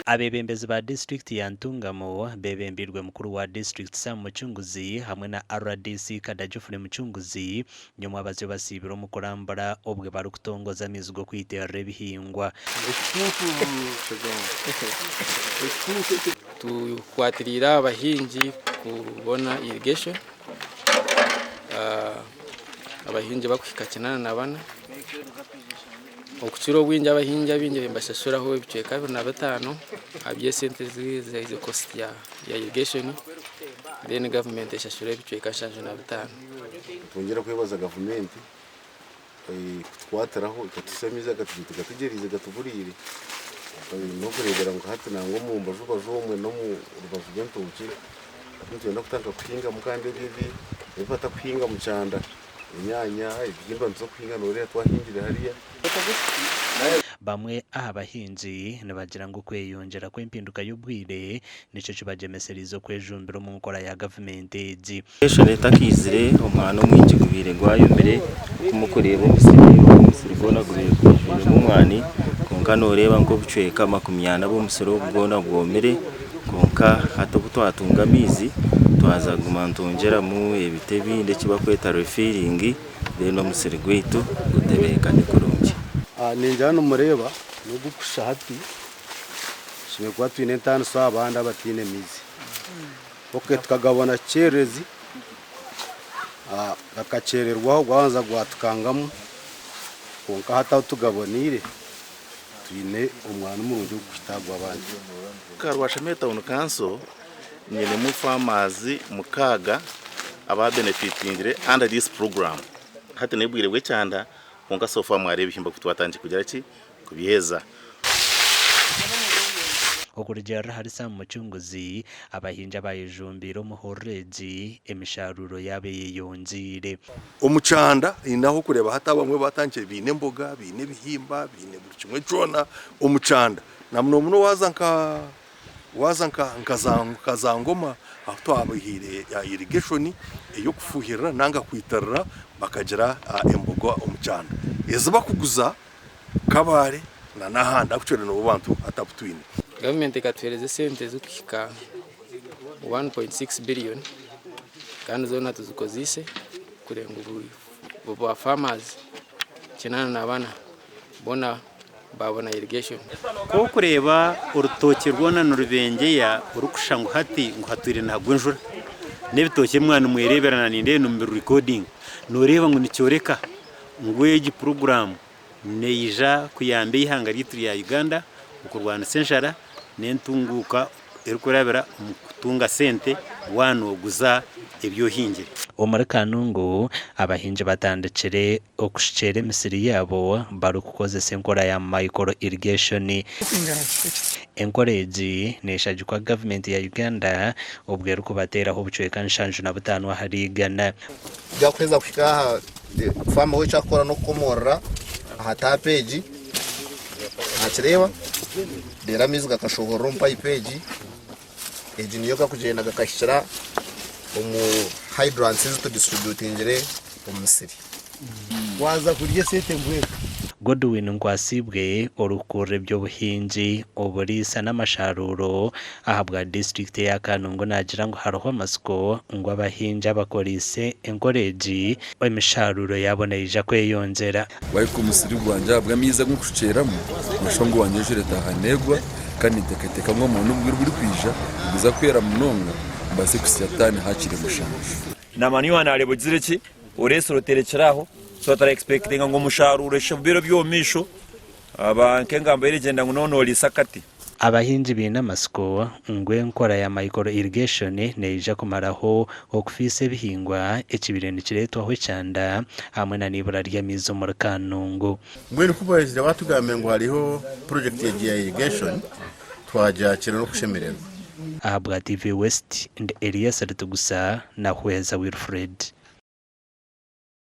Abeebembezi ba disiturikiti ya Ntungamo beebembeirwe mukuru wa disiturikiti Sam Mucunguzi hamwe na rdc Kada Geoffrey Mucunguzi nyomwabazyo basiibire omu kurambura obwe barikutongoza amaizi g'okwiterera ebihingwa. Tukwatiriire abahingi kubona irrigation, abahingi bakuhika 84. Okukira obwingi abahingi abaingi nibashashuraho ebicweka 25 ahaby'esente ezi cost ya irrigation then gavumenti eshashura ebicweka 75. Nitwongyera kwebaza gavumenti kutukwatiraho ekatuhitsya amaizi gatugyereize gatuburiire n'okureebera ngu hati nangwa omu mbaju baju omwe n'omu rubaju rw'entookye hati nitwenda kutandika kuhingamu kandi ebi ebi batakuhinga omu kyanda. Enyaanya, ebihimba nituza kuhinga nooreeba twahingire hariya. Bamwe aha bahingi nibagira ngu okweyongyera kw'empinduka y'obwire nikyo kibagyemesereize okwejumbira omu nkora ya gavumenti egi. Irrigation etakaizire omwani omwingi gubaire gwayomire oku murikureeba omusiri ogu omusiri gwona gubaire gwijwiremu omwani kwonka noreeba nk'obucweka 40 bw'omusiri ogu bwona bwomire Kwonka hati obu twatunga amaizi, twaza kuguma nitwongyeramu ebiti ebindi eki barikweta refilling, then omusiri gwaitu gutebeekane kurungi. Ningira nimureeba n'ogukushusha hati tushemereire kuba twine entaaniso aha bandi abataine maizi. Ok tukagabona kikyererezi, gakakyererwaho gwabanza gwatukangamu kwonka hati ahu tugaboneire Twine omwani murungi ogurikuhita aha gw'abandi. Nka Rwashamaire Town Council nyinemu farmers mukaaga aba benefitingire under this program. Hati n'obwire bw'ekyanda kwonka so far mwareeba ebihimba ku twatandikire kugira ki? Kubyeza. Okurugiirira ahari Sam Mucunguzi, abahingi abaayejumbiire omu hururu egi, emisharuuro yaabo eyeyongyeire. Omu kyanda haine ah'okureeba hati abamwe batandikire baine emboga, baine ebihimba, baine buri kimwe kyona omu kyanda. Na muno muno waaza nka waaza nka nka za Ngoma ahu twabahaire irrigation ey'okufuhirira nanga kwitirira bakagira emboga omu kyanda. Ezi bakuguza Kabale na n'ahandi actually nibo bantu hati abu twine. Gavumenti ekatuheereza esente zirikuhika 1.6 billion kandi zoona tuzikozeise kureba ngu ba farmers 84 boona baabona irrigation. Ku orikureeba orutookye rwona nirubengyeya orikushusha ngu hati ngu hatwire nihagwa enjura. N'ebitookye ebi mwaba nimwereebera na nindeeba nimubirikodinga, nooreeba ngu nikyoreka ngu egi puroguraamu neija kuyamba eihanga ryaitu rya Uganda okurwanisa enjara n'entunguuka erikurabira omu kutunga sente waaba nooguza ebi ohingire. Omuri Kanungu, abahingi batandikire okushukyera emisiri yaabo barikukozesa enkora ya micro irrigation. Enkora egi neshagikwa gavumenti ya Uganda obwo erikubateeraho obucweka 75 ahari igana. Byakuheza kuhika aha faama we ekyakukora n'okukomorora aha taapu egi nakireeba reero amaizi gakashohorera omu payipu egi, egi niyo gakugyenda gakahikira omu hydrants ezi tudisitributingire omu misiri. Waaza kurya esente mbwenu. Godwin Nkwasibwe, orikukurira eby'obuhingi, oburiisa n'amasharuuro ahabwa disiturikiti eya Kanungu naagira ngu hariho amatsiko ngu abahingi abakoreise enkora egi emisharuuro yaabo neija kweyongyera. Wahika omu musiri gwangye ahabw'amaizi agu nkushukyeramu, noshusha ngu wangye enjura etaaha neegwa kandi ninteekateeka ngu omwani obwire oburikwija niguza kwera munonga mbaase kuhitsya taani haakiri mushanju. Na manure nareeba ogizire ki oresire oterekire aho so tara expectinga ngu omusharuro omu biro by'omu maisho nk'engamba erikugyenda ngu nonoriisa akati. Abahingi baine amatsiko ngu enkora ya micro irrigation neija kumaraho okufiisa ebihingwa ekibaire nikireetwaho ekyanda hamwe na n'eibura ry'amaizi omuri Kanungu. Mbwenu ku baizire baatugambira ngu hariho purojekiti egi ya irrigation, twagyakira n'okushemererwa. Ahabwa TV West, ndi Elias Ritugusa na Hweza Wilfred.